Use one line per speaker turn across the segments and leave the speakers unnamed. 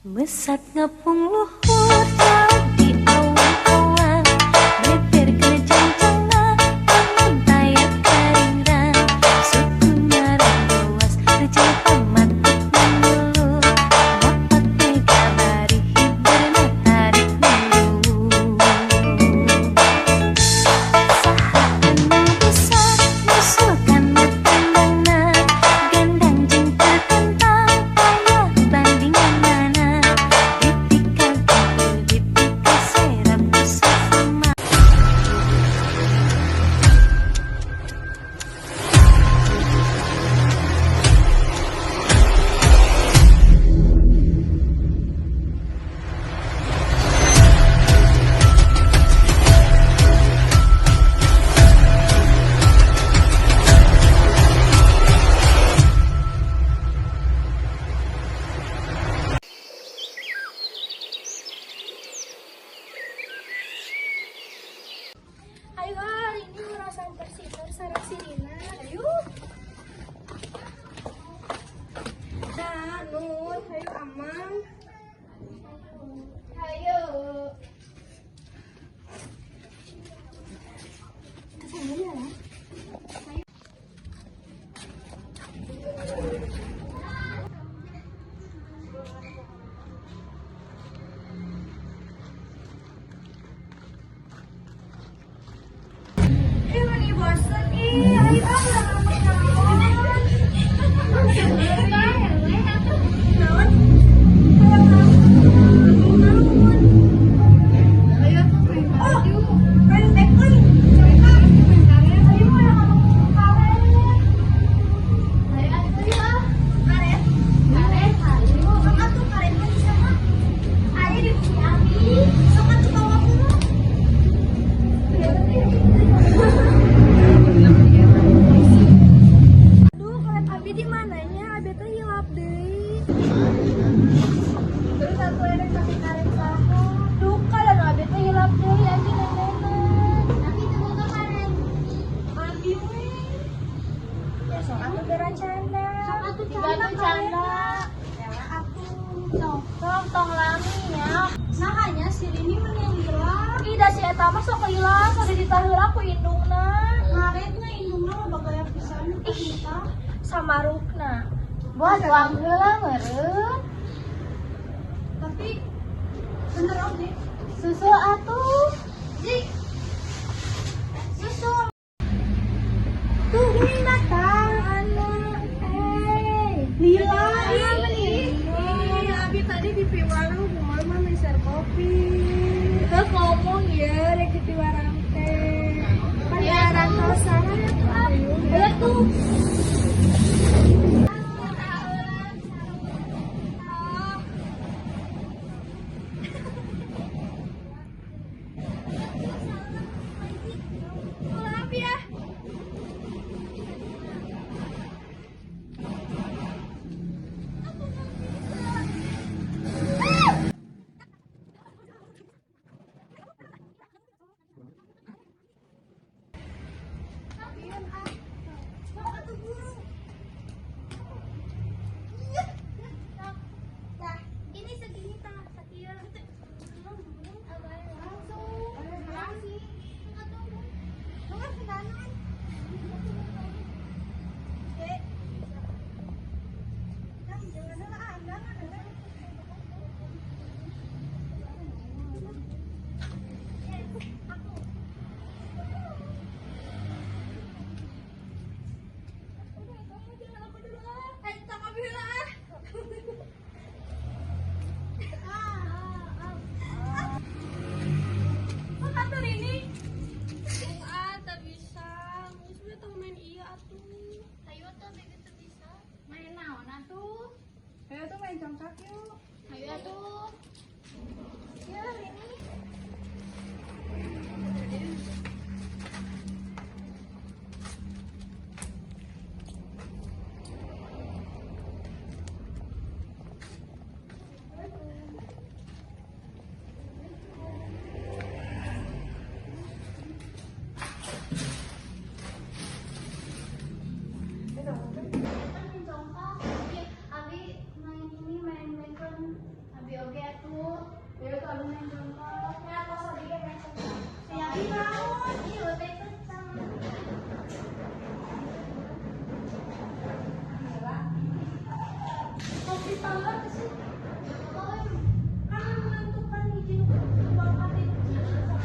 Mesat ngepung luhur di awan-awan, meper cancangna lamun taya karingrang, suku ngarandoas rejal pamatut manyuluh, ngapak mega bari hiberna tarik mulu. Saha anu bisa nyusul kana tandangna, gandang jeung tertentang aya bandinganana.
Ayo, hari ini urang samper situr sareng si Rina. Ayo. Nah, Nun, ayo Amang. Ayo. Kesana ya. Ayo. Ih, meni bosen ih. Ayo ah, urang ngomong naon. Naon? Naon? Ayo tuh main. Oh, main tekun. Ayo urang ngomong karet. Ayo atuh ya. Karet. Karet, ayo. Sok atuh karet mah bisa mah. Aya di bumi abi. Sok atuh bawa kuno. Aduh, karet abi di mananya? Abi teh hilap deui. Terus aku erek make karet saha? Duka dan abi teh hilap deui anjing nenena. Abi teu boga karet. Abi we. Ya sok atuh geura canda. Sok atuh canda. Canda. Ya atuh. Tong, tong, tong lami ya. Nah, hanya si Rini meni lila. Ih, da si eta mah sok lila, sok dititah ku indungna. Ngaretna indungna loba gaya pisan. Ih, samarukna. Buat uang heula meureun. Tapi bener oge. Susu atuh. Ji. Susu. Tuh, ini datang anak. Eh, Lila. Ih, abi tadi di piwarang kumaha mah meser kopi. Terus ngomong ya, rek di piwarang teh. Pan rantosan ayo tuh. Maaf ya. Aku nggak bisa. Sok atuh buru. Iya. Tah, ini segini tah, sakieu. Langsung. Langsung. Atuh. Eh. Nah, jangan heula ah, undangan heula. Aku. Udah, kamu jangan aku dulu ah. Eh, tak abi heula ah. Ah, ah, ah. Kok atuh ini? Ah, tak bisa. Geus we tong main iya atuh. Ayo atuh bege teu bisa. Main naon atuh?
Ayo tuh main congkak yuk.
Ayo atuh. Ya, ini. Main congkak, abi main ini main bekon, abi. Ditolak sih. Kan menentukan hiji nu bakat hiji sok.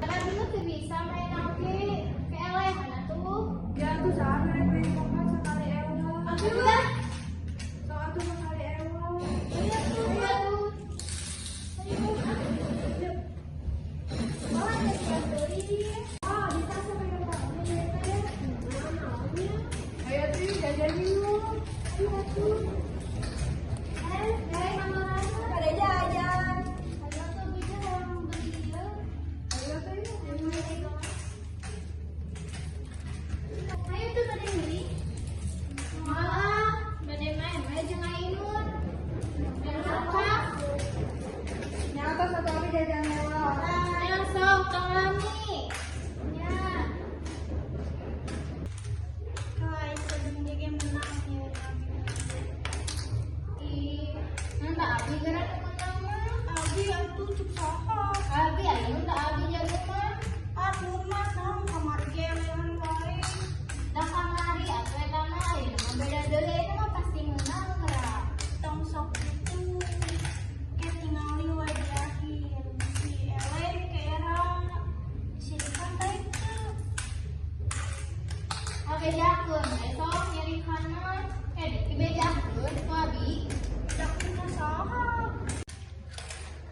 Karena dulu tuh bisa main oge, keelehan atuh.
Ya atuh saha rek main congkak sakali ewa.
Atuh lah.
Sok atuh sakali ewa.
Ayo tuh, aduh. Ayo, ah. Malah kasihan deui.
Oh, bisa sampai ke teh. Nah,
Ayo tuh yuk jajan yuk.
Ayo tuh.
Eh, eh, kamarana.
Pada jajan.
Ayo tuh bisa yang beli ieu.
Ayo tuh yuk.
Ayo tuh bade beli. Malah bade main we jeung Ainun. Main congkak.
Nya atos atuh abi jajan heula.
Ayo sok tong lami. Nya.
Kai sebelum dia menang ya.
Ih, nanti abi geura nu menang mah.
Abi atuh cuk saha.
Abi Ainun da abi jago mah.
Aduh mah naon kamari ge elehan wae.
Da kamari atuh eta mah ayeuna mah beda deui eta mah pasti menang geura.
Tong sok itu ke tingali wae di akhir. Si Ellen ke era si Rifan teh teu.
Abejakeun we sok nyeri kanan. Eh, dibejakeun ku abi.
Dak kumaha saha.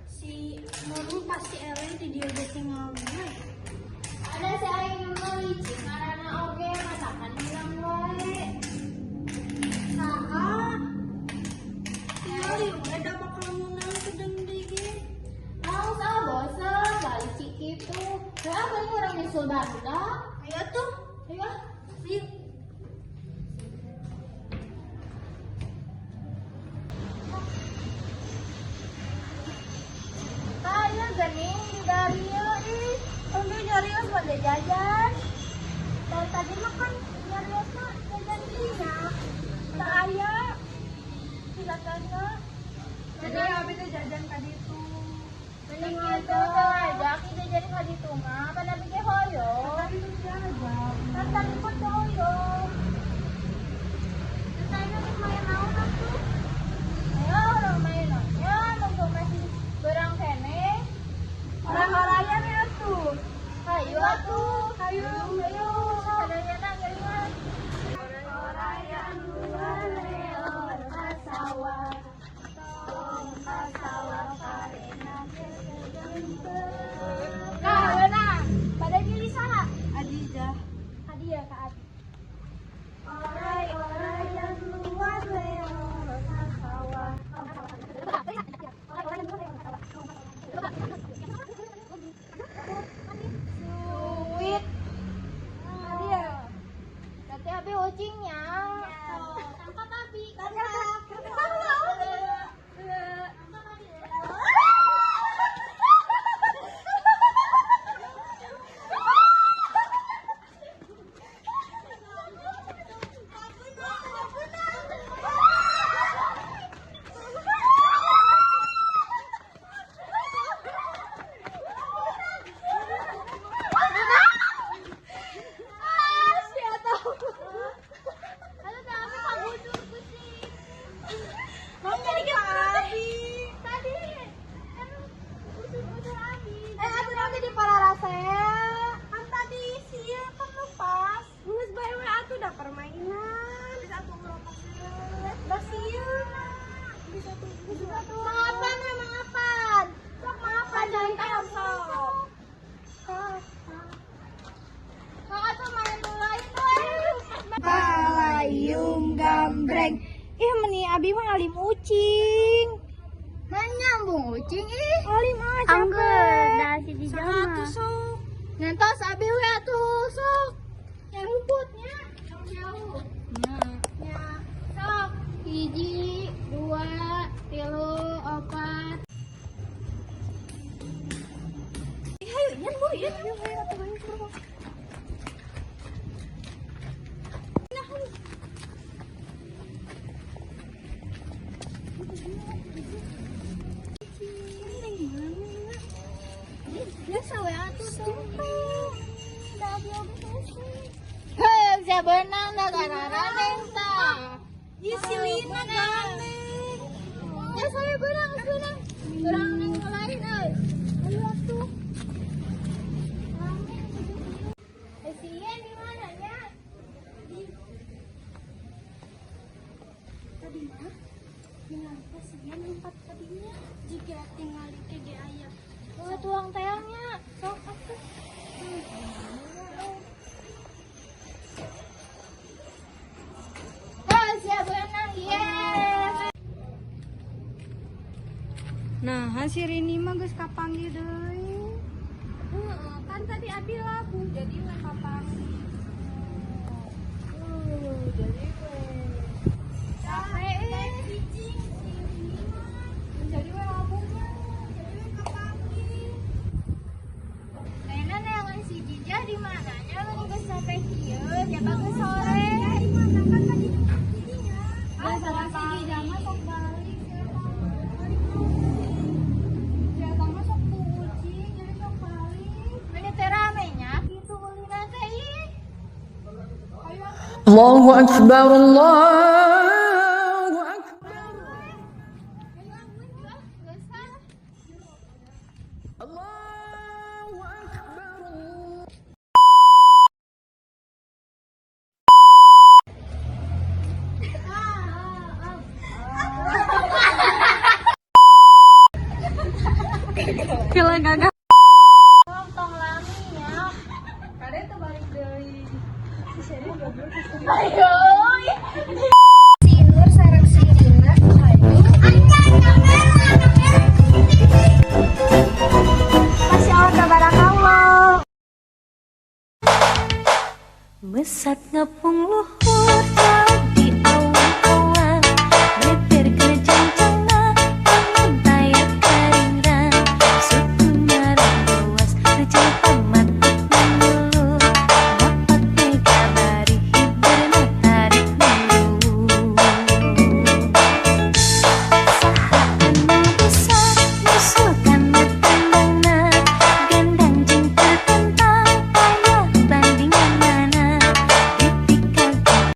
Si Nurul pasti Ellen di dia ge tingali.
Ada si Ainun mah licik ngaranna oge masakan menang wae.
Saha? Tingali we da bakal menang kedeng deui ge.
Haus ah bosen, da licik kitu. Heuh paling urang nyusul barudak.
Ayo tuh.
Ayo ah.
Ayo.
Tah ieu geuning di darieu ih. Tunggu nyarios bade jajan.
Dari tadi mah kan nyariosna jajan minyak. Tak aya. Tidak tanya.
Jadi abi teh jajan ka ditu.
Mending kitu teu aja ki jajan ka ditu mah, pan abi ge hoyong.
Tadi tuh jajan.
Kan tadi mah teu hoyong. Terus ayo rek main naon atuh?
Ayo urang main naon nya, mumpung masih beurang keneh.
Orang-orayan ya tuh.
Hayu atuh.
Hayu.
Hayu, sadayana geuningan.
Orayan luar leor ka sawah. Tong ka sawah karena kesedempet.
Nah, beunang. Pada pilih saha?
Adijah.
Hadiah ka Abi. Oray-orayan luar leor ka sawah.
Suit.
Hadiah.
Berarti abi ucingnya. Tangkap abi.
Tangkap.
Tangkap abi. Aduh, tapi kagudur kucing.
Mau jadi ke Abi.
Tadi kan usur-usur abi.
Eh, atuh naon jadi pararasea? Kan tadi sih kan lepas. Geus bae we atuh da permainan. Bisa atuh urang pasieun. Pasieun. Bisa tuh, bisa tuh.
Maafan, we, maafan.
Sok maafan
Jangan
jangan sok.
Sok atuh main dulu itu. Eh.
Palayung gambreng. Ih meni abi mah alim ucing.
Menyambung ucing ih.
Alim ah
Angger
capek.
dah si
Sok atuh sok.
Ngentos abi we atuh sok. Sia beunang da gararandeng tah.
Ih, si Lina gandeng.
Ya saya beunang, geus beunang. Urang neng nu lain euy. Ayo atuh. Eh, si Ian di mana nya?
Tadi mah kenapa si Ian lompat tadinya jika tinggal di ge aya.
Oh, tuang teangnya. Sok atuh. Oh, sia beunang, yes.
Nah, si Rini mah geus kapanggih deui.
Heeh, kan tadi abi labuh jadi we kapanggih.
Jadi we.
Capek eh.
Cicing si Rini mah. Jadi we labuhnya, jadi we kapanggih.
Kayaknya neangan si Jija di mananya lu geus sampai kieu, jaba geus sore.
Di mana kan tadi jadinya?
Ah, salah
Si Jija mah sok balik si eta mah. Balik Si eta mah sok kucing, jadi sok balik.
Ini teh rame nya kitu ulina teh ih.
Ayo atuh.
الله أكبر الله أكبر.
Ayo ampun, ah, geus ah.
الله أكبر.
Ah, ah,
Kila gagah.
ah. Tong lami ya.
Kade teu balik deui. Si Seri goblok.
Ayo.
Si Nur sareng si Rina hayu. Masya Allah, tabarakallah.
Mesat ngepung luhur.